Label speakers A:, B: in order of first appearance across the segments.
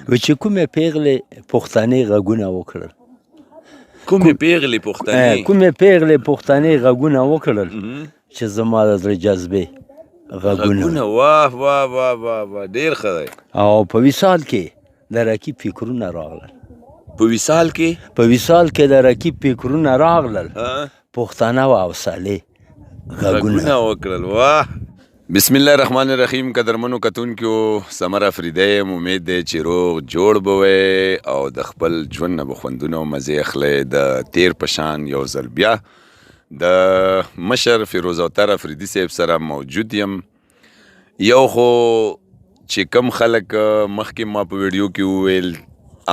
A: و چې کومې پیغلې پښتنې غږونه وکړل.
B: کومې پیغلې پښتنې،
A: کومې پیغلې پښتنې غږونه وکړل چې زما د زړه جذبې غږونه.
B: واه واه واه واه واه، ډیر ښه دی.
A: او په وصال کې د رقیب فکرونه راغلل.
B: په وصال کې،
A: په وصال کې د رقیب فکرونه راغلل، پښتانه او حوصلې
B: غږونه وکړل. واه. بسم الله الرحمن الرحیم. قدرمنو کتونکو، سمر افریدی یم. امید دی چې روغ جوړ به وئ او د خپل ژوند نه به خوندونه او مزې اخلئ. د تیر په شان یو ځل بیا د مشر فیروز اوتر افریدي صاحب سره موجود یم. یو خو چې کم خلک مخکې ما په ویډیو کې وویل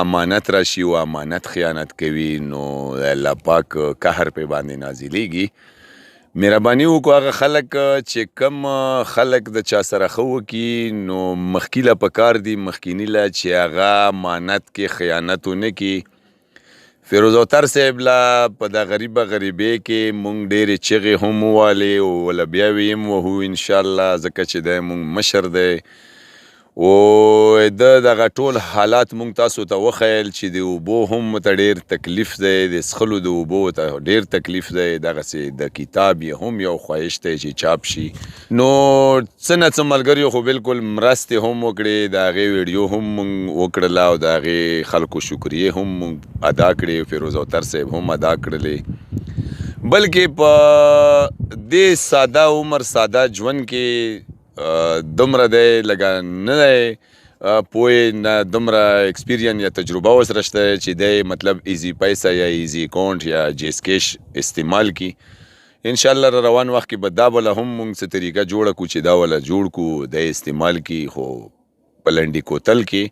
B: امانت راشي او امانت خیانت کوي، نو الله پاک قهر پې باندې نازلېږي. مهرباني وکړو، هغه خلک چې کم خلک د چا سره ښه وکړي، نو مخکي له پکار دي، مخکیني له چې هغه امانت کې خیانت ونه کړي. فیروز اوتر صاحب له په دا غریبه غریبې کې مونږ ډېرې چغې هم ووالې او وله بیا ویې هم وهو انشاءالله، ځکه چې دی مونږ مشر دی. او د دغه ټول حالات مونږ تاسو ته وښیل چې د اوبو هم ته ډېر تکلیف دی، د څښلو د اوبو ته ډېر تکلیف دی. دغسې د کتاب یې هم یو خواهش دی چې چاپ شي. نو څه نه څه ملګریو خو بالکل مرستې هم وکړې، د هغې ویډیو هم مونږ وکړله او د هغې خلکو شکریې هم مونږ ادا کړې، فیروز اوتر صاحب هم ادا کړلې. بلکې په دې ساده عمر ساده ژوند کې دومره دی لږه نه دی پوه، نه دومره experience یا تجربه ورسره شته چې دی مطلب ایزي پیسه یا ایزي اکاونټ یا جیز کیش استعمال کړي. انشاءالله روان وخت کې به دا بله هم مونږ څه طریقه جوړه کړو چې دا وله جوړ کړو، دی استعمال کړي. خو په لنډي کوتل کې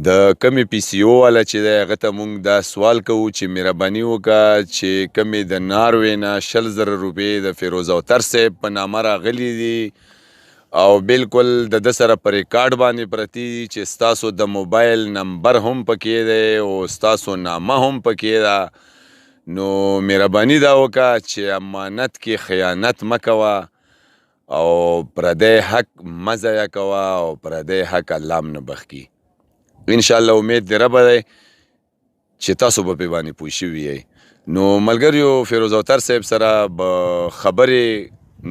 B: د کمې پی سی او والا چې دی، هغه ته مونږ دا سوال کوو چې مهرباني وکړه چې کمې د ناروې نه 20,000 روپۍ د فیروز اوتر صاحب په نامه راغلي دي او بالکل د ده سره په ریکارډ باندې پرتې دي چې ستاسو د موبایل نمبر هم پکې دی او ستاسو نامه هم پکې ده، نو مهرباني دا وکړه چې امانت کې خیانت مه کوه او پردی حق مه ضایع کوه او پردی حق الله هم نه بخښي. انشاءالله امید د ربه دی چې تاسو به پې باندې پوه شوي یئ. نو ملګریو، فیروز اوتر صاحب سره به خبرې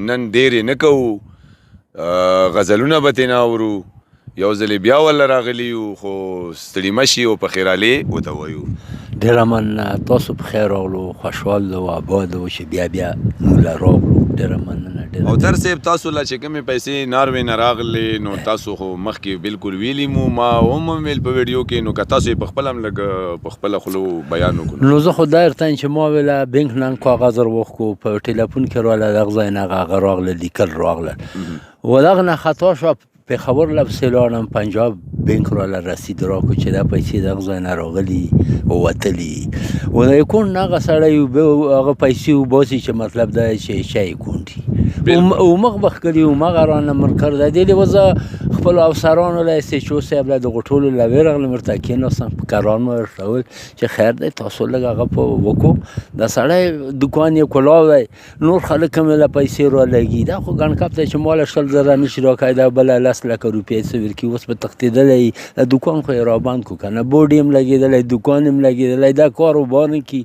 B: نن ډېرې نه کوو، غزلونه به ترې نه اورو. یو ځلې بیا ورله راغلي یو، خو ستړي مه شي او په خیرالې ورته وایو.
A: ډېره مننه، تاسو په خیر راغلو، خوشحال او آباد و چې بیا بیا موږ له راغلو. ډېره مننه، ډېره.
B: اوتر صاحب، تاسو لا چې کومې پیسې ناروې نه راغلې، نو تاسو خو مخکې بالکل ویلي مو، ما هم ویل په ویډیو کې، نو که تاسو یې په خپله هم لږ په خپله خوله بیان وکړو.
A: نو زه خو دا درته وایم چې ما ویله بانک نن کاغذ ور وښکو، په ټلیفون کې راغله، دغه ځای نه هغه راغله، لیکل راغله و دغه نه خطا شوه. پېښور له پسې لاړم، پنجاب بانک راله رسید راکړو چې دا پیسې دغه ځای نه راغلي او وتلي. و د اکونټ نه هغه سړی هغه پیسې وباسي چې مطلب دا دی چې چا اکونټ وي. اومغ به ښکلي، اومغه رانه منکر دی. دې لیوه زه خپلو افسرانو له اس ایچ او صاحب له دغو ټولو له ورغلم، ورته کېناستم، په کرار مې ورته وویل چې خیر دی، تاسو لږ هغه په وکړو، دا سړی دوکان یې کلاو دی، نور خلک هم له پیسې را لګي، دا خو ګڼکپ دی چې ما له 20,000 نشي راکړی، دا بله 10 لکه روپۍ څه ورکړي، اوس به تښتېدلی، دا دوکان خو یې را بند کړو که نه، بورډ یې هم لګېدلی، دوکان یې هم لګېدلی، دا کار وبار نه کړي.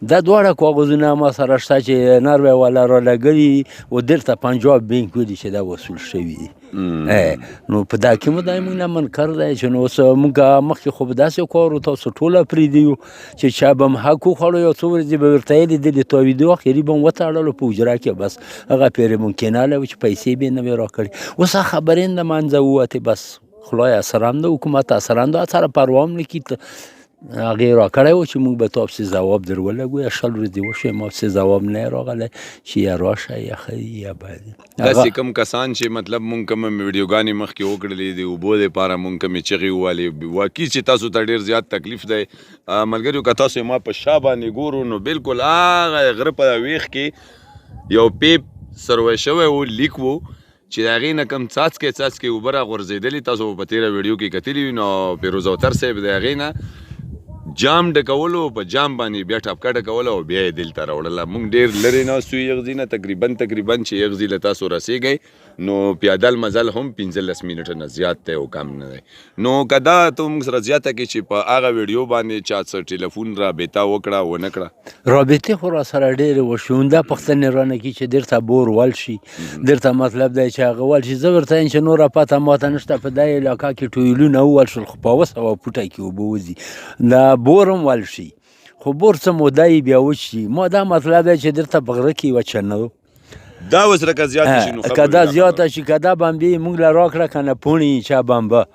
A: دا دواړه کاغذونه ما سره شته چې ناروې والا را لګلي او درته پنجاب بانک ویلي چې دا وصول شوي دي. نو په دا کې مو دا موږ نه منکر دی چې نو اوس موږ مخکې خو به داسې کار و، تاسو ټوله پرېږدي یو چې چا به هم حق وخوړو، یو څو ورځې به ورته یې لیدلې، تاوېدو اخري به هم وتړلو په حجره کې، بس هغه پېرې مونږ کېنالی و چې پیسې به یې نه وې راکړې. اوس هغه خبرې هم د منځه ووتې، بس خدای اثر هم ده، حکومت اثر هم ده، سره پروا هم نه کړي. هغې راکړی و چې موږ به تا پسې ځواب در ولګو، یا 20 ورځې وشوې ما پسې ځواب نه دی راغلی چې یا راشه یا ښه دي یا بد دي.
B: داسې کوم کسان چې مطلب مونږ کوم ویډیوګانې مخکې وکړلې د اوبو دپاره مونږ کومې چغې ووالې، واقعي چې تاسو ته ډېر زیات تکلیف دی. ملګریو، که تاسو ما په شا باندې ګورو نو بالکل هغه غره په ویښ کې یو پیپ سروی شوی و، لیک و چې د هغې نه کوم څاڅکی څاڅکی اوبه راغورځېدلې، تاسو به په تېره ویډیو کې کتلي وي. نو فیروز اوتر صاحب د هغې نه جام ډکولو، په جام باندې بیا ټپکه ډکوله او بیا یې دلته راوړله. مونږ ډېر لرې ناست یو یغزي نه، تقریبا چې یغزي له تاسو رسېږئ نو پیادل مزل هم 15 منټه نه زیات دی او کم نه دی. نو که دا ته موږ سره زیاته کې چې په هغه ویډیو باندې چا څه ټلیفون رابطه وکړه و نه کړه؟
A: رابطې خو را سره ډېرې وشوې. همدا پوښتنې رانه کړي چې درته بور ول شي، درته مطلب دی چې هغه ول شي. زه ورته وایم چې نوره پته ماته نشته، په دا علاقه کې ټویلونه وول شول، خو په 700 فوټه کې اوبه وځي. دا بور هم ول شي، خو بور څه موده یې بیا وچ شي. ما دا مطلب دی چې درته په غره کې یوه چنه ده،
B: دا اوس رکه زیاته شي نو
A: که دا زیاته شي، که دا بمبې موږ له راکړه که نه پوڼې چا بمبه.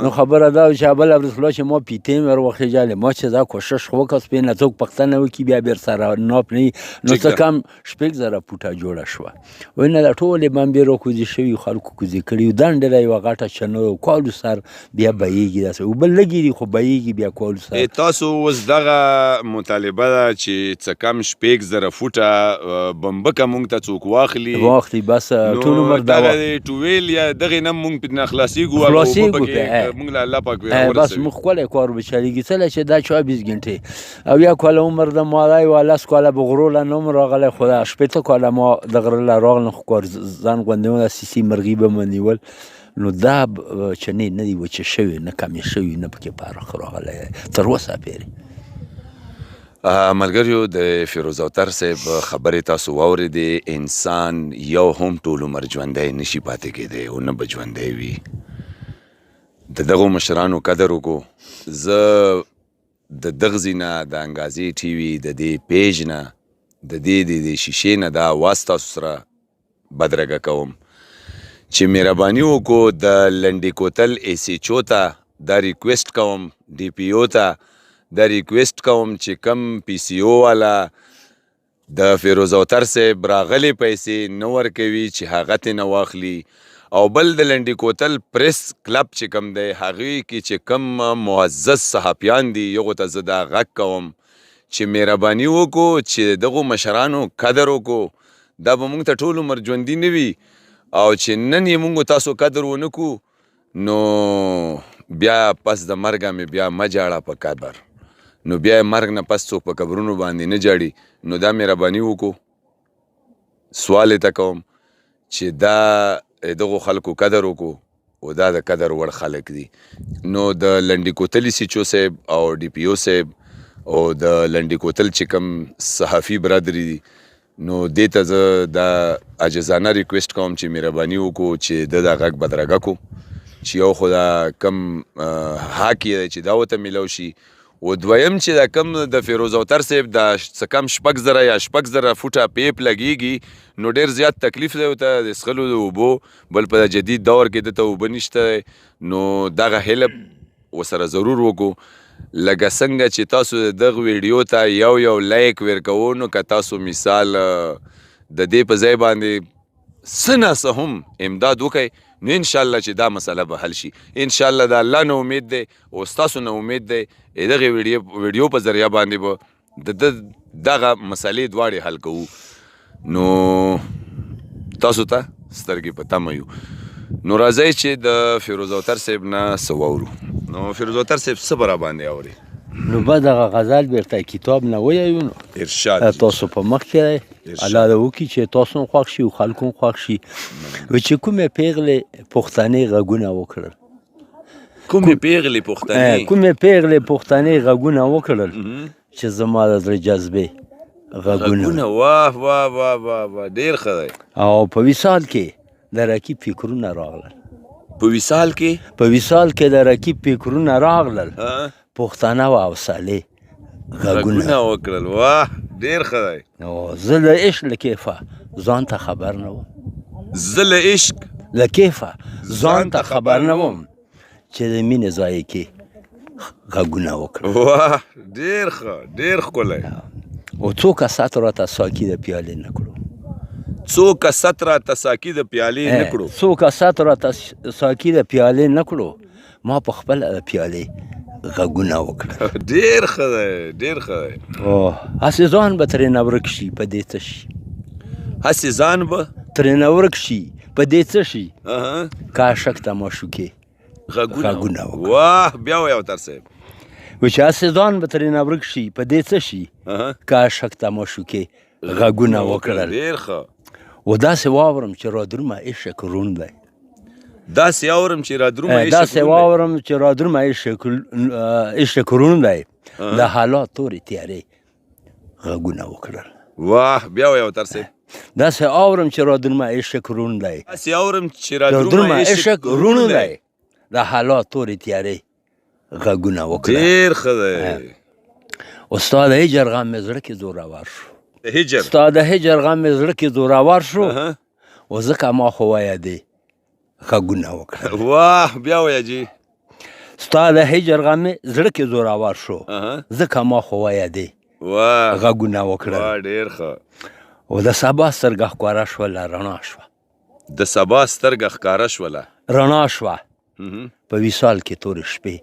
A: نو خبره دا چې بله ورځ خلا چې ما پیتې مې ور وخېجلې، ما چې دا کوشش وکړ سپې نه څوک پوښتنه وکړي بیا بیا سره ناپ نه، نو څه کم 6000 فوټه جوړه شوه. وای نه دا ټولې بمبې را کوزې شوي، خلکو کوزې کړي. دنډه ده یوه غټه چنه، کالو سر بیا بهیږي، داسې اوبه لږې دي خو بهیږي بیا کالو سر.
B: تاسو اوس دغه مطالبه ده چې څه کم 6000 فوټه بمبه که موږ ته څوک واخلي
A: واخلي، بس ټول عمر
B: دا دغه ټویل یا دغه نه مونږ په خلاصيږو،
A: خلاصيږو
B: مونږ له الله پاک
A: بس مونږ خپل کار به چلیږي. څه چې دا 24 غنټه او یا کال عمر د مالای و لس کاله بغرو له نوم راغلی، خو دا 60 کاله ما د غره له راغلم، خو کار ځان غوندې و سیسي مرغي به مې نیول. نو دا چنې نه دی وچې شوې، نه کمې شوې، نه پکې پارخ راغلی تر اوسه پورې.
B: ملګریو د فیروز اوتر صاحب خبرې تاسو واورېدې. انسان یو هم ټول عمر ژوندی نشي پاتې کېدی او نه به ژوندی وي. د دغو مشرانو قدر وکړو. زه د دغه نه د انګازې ټي وي د دې پیج نه د دې د شیشې نه دا اواز تاسو سره بدرګه کوم چې مهرباني وکړو د لنډې کوتل ایس ایچ او ته دا ریکویسټ کوم، ډي پي او ته دا ریکویسټ کوم چې کم پی سی او والا د فیروز اوتر صاحب راغلې پیسې نه ورکوي چې هغه ترې نه واخلي. او بل د لنډې کوتل پریس کلب چې کم دی هغوی کې چې کم معزز صحافیان دي یغو ته زه دا غږ کوم چې مهرباني وکړو چې دغو مشرانو قدر وکړو. دا به موږ ته ټول عمر ژوندي نه وي او چې نن یې موږ تاسو قدر ونه کړو نو بیا پس د مرګه مې بیا مه جاړه په قبر، نو بیا مرګ نه پس څوک په قبرونو باندې نه جاړي. نو دا مهرباني وکړو، سوال یې ته کوم چې دا دغو خلکو قدر وکړو او دا د قدر وړ خلک دي. نو د لنډې کوتلي سیچو صاحب او ډي پي او صاحب او د لنډې کوتل چې کوم صحافي برادري دي نو دې ته زه دا عاجزانه ریکویسټ کوم چې مهرباني وکړو چې د دا غږ بدرګه کو چې یو خو دا کم حق یې دی چې دا ورته میلاو شي، او دویم چې دا کم د فیروز اوتر صاحب دا څه کم 6000 یا 6000 فوټه پیپ لګیږي نو ډېر زیات تکلیف دی ورته د څښلو د اوبو، بل په جدید دور کې دته اوبه نشته، نو دغه هیلپ ورسره ضرور وکړو. لکه څنګه چې تاسو دغه ویډیو ته یو یو لایک ورکوو، نو که تاسو مثال د دې په ځای باندې څه نه څه هم امداد وکړئ نو انشاءالله چې دا مسله به حل شي. انشاءالله د الله نه امید دی او ستاسو نه امید دی دغې ویډیو په ذریعه باندې به د دغه مسلې دواړې حل کوو. نو تاسو ته سترګې په تمه یو. نو راځئ چې د فیروز اوتر صاحب نه څه واورو. نو فیروز اوتر صاحب څه به راباندې اوري؟
A: نو به دغه غزل بیرته کتاب نه ویایو نو
B: ارشاد
A: تاسو په مخ کې دی، الله دې وکړي چې تاسو هم خوښ شي او خلکو هم خوښ شي. و چې کومې پیغلې پښتنې غږونه وکړل،
B: کومې پیغلې پښتنې،
A: کومې پیغلې پښتنې غږونه وکړل چې زما د زړه جذبې غږونه.
B: واه واه واه واه واه، ډېر ښه دی.
A: او په وصال کې د رقیب فکرونه راغلل،
B: په وصال کې،
A: په وصال کې د رقیب فکرونه راغلل، پښتانه و حوصلې
B: غږونه وکړل. واه ډېر ښه دی.
A: نو زه له عشق له کیفه ځان ته خبر نه وم،
B: زه له عشق
A: له کیفه ځان ته خبر نه وم چې د مینې ځای کې غږونه وکړل.
B: واه ډېر ښه، ډېر ښکلی.
A: او څو کسات راته ساکي د پیالې نه کړو،
B: څو کسات راته ساکي د پیالې نه کړو،
A: څو کسات راته ساکي د پیالې نه کړو، ما په خپله د پیالې غږونه وکړل.
B: ډېر ښه دی، ډېر ښه دی.
A: هسې ځان به ترېنه ورک شي په دې څه شي،
B: هسې ځان به
A: ترېنه ورک شي په دې څه شي، که عاشق ته معشوقې غږونه وکړل.
B: واه بیا وایه اوتر صاحب.
A: و چې هسې ځان به ترېنه ورک شي په دې څه شي، که عاشق ته معشوقې غږونه وکړل.
B: ډېر ښه.
A: و داسې واورم چې رادرومه عشق روڼ دی.
B: داسې اورم چې رادرومه عشق
A: داسې واورم چې رادرومه عشق روڼ دی، د حالات تورې تیارې غږونه وکړل.
B: واه، بیا وایه اوتر صاحب.
A: داسې اورم چې رادرومه عشق روڼ دی،
B: داسې اورم چې رادرومه عشق روڼ دی،
A: د حالات تورې تیارې غږونه وکړل.
B: ډېر ښه دی.
A: ستا د هجر غم مې زړه کې زورور شو.
B: د هجر،
A: ستا د هجر غم مې زړه کې زورور شو، او ځکه ما خو وایه دی غږونه وکړل.
B: واه، بیا وایه جي.
A: ستا د هجر غم مې زړه کې زورور شو، ځکه ما خو وایه دی غږونه وکړل.
B: واه، ډېر ښه.
A: او د سبا سترګه ښکاره شوله، رڼا شوه.
B: د سبا سترګه ښکاره شوله،
A: رڼا شوه، په وصال کې تورې شپې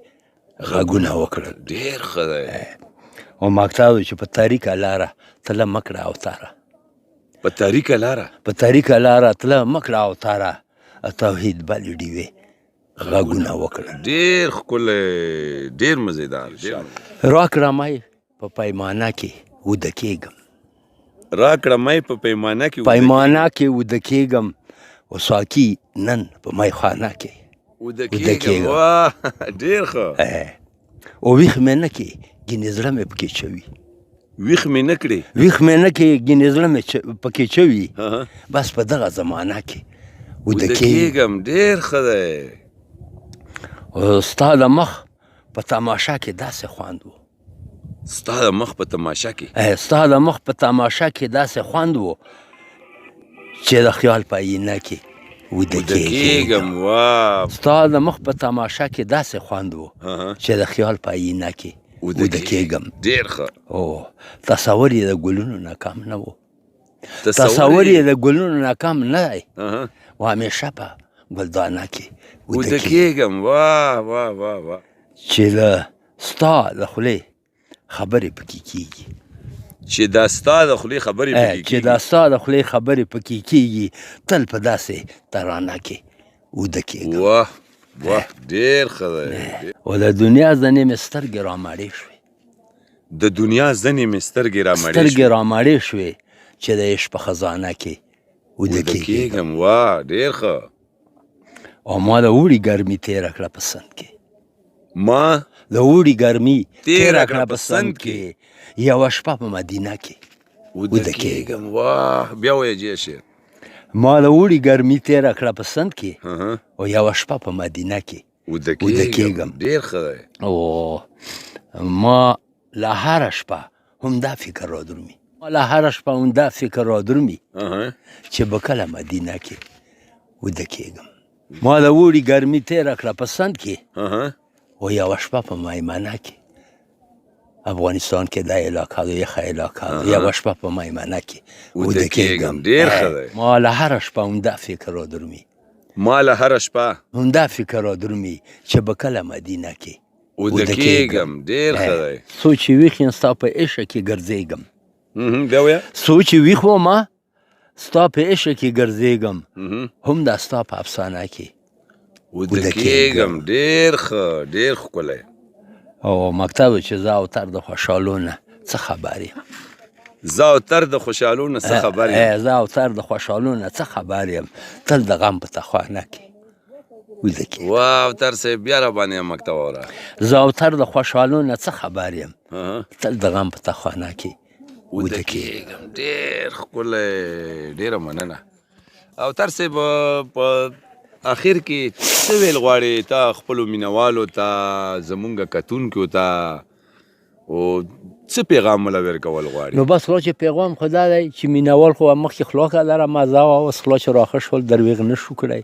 A: غږونه وکړل.
B: ډېر ښه دی.
A: او مکتب چې په تاریکه لاره تله مه کړه اوتاره،
B: په تاریکه لاره،
A: په تاریکه لاره تله مه کړه اوتاره، توحید بلې ډیوې غږونه وکړل.
B: ډېر ښکلی، ډېر مزیدار.
A: راکړه مې په پیمانه کې وده کېږم،
B: راکړه مې په پیمانه کې،
A: پیمانه کې وده کېږم، او ساکي نن په میخانه کې
B: وده کېږم. واه، ډېر ښه.
A: او ویښ مې نه کې ګینې زړه مې پکې چوي،
B: ویښ مې نه کړې،
A: ویښ مې نه کې ګینې زړه مې پکې چوي، بس په دغه زمانه کې وده
B: کېږم. ډېر ښه دی.
A: او ستا د مخ په تماشه کې داسې خوند و،
B: ستا د مخ په تماشه کې،
A: ستا د مخ په تماشه کې داسې خوند و چې د خیال په آیینه کې وده
B: کېږم. واه،
A: ستا د مخ په تماشه کې داسې خوند و چې د خیال په آیینه کې وده کېږم.
B: ډېر ښه.
A: او تصور یې د ګلونو نه کم نه و، تصور یې د ګلونو نه کم نه دی، و همیشه په ګلدانه کې
B: وده کېږم. واه واه واه واه.
A: چې له ستا له خولې خبرې پکې کېږي،
B: چې دا ستا د خولې خبرې پکې کېږي،
A: چې دا ستا د خولې خبرې پکې کېږي، تل په داسې ترانه کې وده کېږم.
B: واه واه، ډېر ښه دی.
A: او د دنیا ځنې مې سترګې رامړې شوې،
B: د دنیا ځنې مې سترګې رامړې شوې،
A: سترګې رامړې شوې چې د عشق په خزانه کې وده
B: کېږم. واه، ډېر ښه.
A: او ما د اوړي ګرمي تېره کړه په سند کې،
B: ما
A: د اوړي ګرمي
B: تېره کړه په سند کې،
A: یوه شپه په مدینه کې
B: وده کېږم. واه، بیا وایه جې شعر.
A: ما د اوړي ګرمي تېره کړه په سند کې، او یوه شپه په مدینه کې
B: وده کېږم. ډېر ښه دی.
A: او ما له هره شپه همدا فکر رادرومي، ما له هره شپه همدا فکر رادرومي چې به کله مدینه کې وده کېږم. ما د اوړي ګرمي تېره کړه په سند کې، او یوه شپه په میمنه کې، افغانستان کې دا علاقه ده، یخه علاقه ده، یوه شپه په میمنه کې وده کېږم.
B: ډېر ښه دی.
A: ما له هره شپه همدا فکر رادرومي،
B: ما له هره شپه
A: همدا فکر رادرومي چې به کله مدینه کې
B: وده کېږم. ډېر ښه دی.
A: څو چې ویښ یم ستا په عشق کې ګرځېږم.
B: بیا وایه.
A: څو چې ویښ وم ستا په عشق کې ګرځېږم، هم دا ستا په افسانه کې
B: وده کېږم. ډېر ښه، ډېر ښکلی.
A: او مکتب چې زه او تر د خوشحالو نه څه خبر یم،
B: زه او تر د خوشحالو نه څه خبر یم،
A: زه او تر د خوشحالو نه څه خبر یم، تل د غم په تخانه کې وده کېږم.
B: واه، اوتر صاحب بیا را باندې مکتب اوره.
A: زه او تر د خوشحالو نه څه خبر یم، تل د غم په تخانه کې
B: وده کېږم. ډېر ښکلی، ډېره مننه. اوتر صاحب، په اخر کې څه ویل غواړې تا خپلو مینهوالو ته، زمونږ کتونکیو ته، او څه پیغام ولا ورکول غواړي؟
A: نو بس خو چې پیغام خو دا دی چې مینوال خو مخکې خلاکه لره مزه وه، اوس خلا چې راښه شول درویغ نه شو کړی،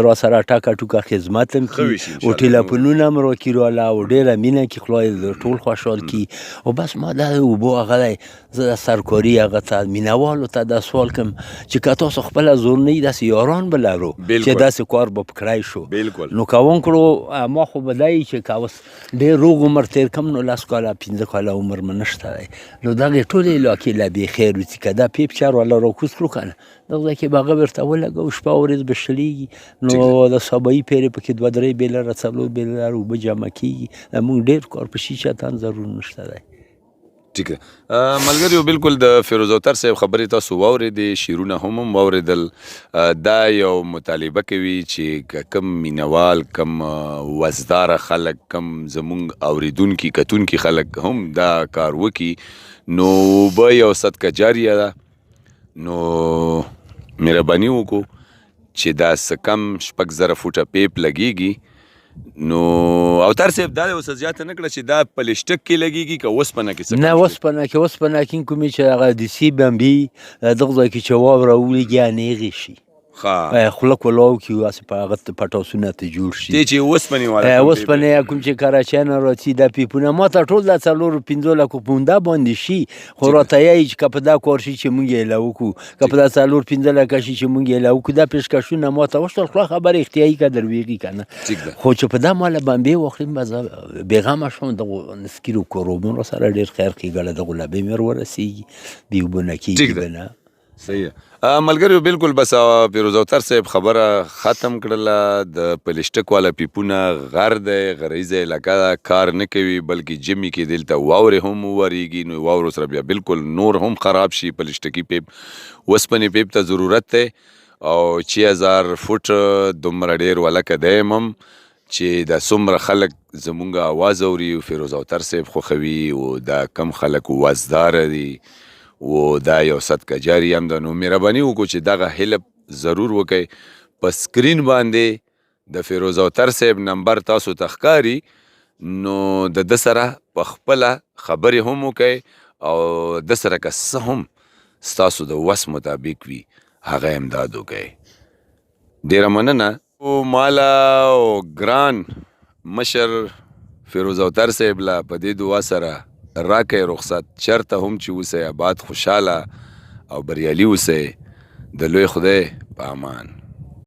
A: را سره ټکه ټوکه خدمت هم کي او ټیلیفونونه هم راکي راله او ډېره مینه کي خدای ټول خوشحال کي. او بس ما دا اوبو هغه دی، زه د سرکاري هغه ته مینوالو ته دا سوال کوم چې که تاسو خپله زور نه یي داسې یاران به لرو چې داسې کار به په کړی شو. نو که ونکړو ما خو به دا چې که اوس ډېر روغ عمر تېر کړم نو 10 کاله 5 کاله عمر مې نشته دی، نو دغې ټولې علاقې له بې خیر وځي. که دا پیپ چار والا راکوز کړو که نه دغه ځای کې به هغه ورته ولګوو، شپه ورځ به شلېږي، نو د سبایي پېرې پکې 2 3 بیلره 4 بیلره اوبه جمع کېږي. موږ ډېر کار په شیچتان ضرور نشته دی.
B: ټیک ده ملګریو، بالکل د فیروز اوتر صاحب خبرې تاسو واورېدې، شعرونه هم هم واورېدل. دا یو مطالبه کوي چې که کم مینوال، کم وزدار خلک، کم زمونږ اوریدونکي کتونکي خلک هم دا کار وکړي، نو اوبه یو صدقه جاریه ده. نو مهرباني وکړو چې دا څه کم 6000 فوټه پیپ لګیږي. نو اوتر صاحب دا اوس زیاته نه کړه چې دا پلسټک کې لګیږي که وسپنه کې؟ څه
A: نه، وسپنه کې، وسپنه کې کومې چې هغه د سی بمبي دغه ځای کې چې واوره ولګي نیغې شي. خوله کولاو کې هسې په هغه پټاسونه ته جوړ شي.
B: تی چې وسپنې والا کوم پیپ
A: وسپنې یا کوم چې کراچۍ نه راځي دا پیپونه ما ته ټول دا 4-5 لکو پونده باندې شي، خو راته یایي چې که په دا کار شي چې مونږ یې له وکړو، که په دا 4-5 لکه شي چې مونږ یې له وکړو. دا پیشکشونه ما ته وشول، خو خبرې اختیاري که دروېږي که نه.
B: ټیک ده.
A: خو چې په دا ماله بمبې واخلم به زه بېغمه شوم. دغو نسکیرو کاروبار سره ډېر خیر ښېګړه دغو لبې مې ورسېږي، بې اوبه نه کېږي
B: ټیک ده.
A: به نه.
B: صحیح ده. ملګریو، بالکل بس فیروز اوتر صاحب خبره ختم کړله. د پلسټک والا پیپونه غر دی، غریزه علاقه ده، کار نه کوي، بلکې ژمي کې دلته واورې هم وورېږي، نو واورو سره بیا بالکل نور هم خراب شي پلسټکي پیپ. وسپنې پیپ ته ضرورت دی او 6000 فوټ دومره ډېر ولکه دی هم چې دا څومره خلک زمونږ اواز اوري او فیروز اوتر صاحب خوښوي او دا کم خلک وزداره دي و دا یو صدقه جاری هم ده. نو مهرباني وکړو چې دغه هیلپ ضرور وکئ. په سکرین باندې د فیروز اوتر صاحب نمبر تاسو ته ښکاري، نو د ده سره په خپله خبرې هم وکئ او ده سره که څه هم ستاسو د وس مطابق وي هغه امداد وکئ. ډېره مننه مالا او ګران مشر فیروز اوتر صاحب له په دې دعا سره راکئ رخصت. چرته هم چې اوسئ آباد، خوشحاله او بریالي اوسئ. د لوی خدای په امان.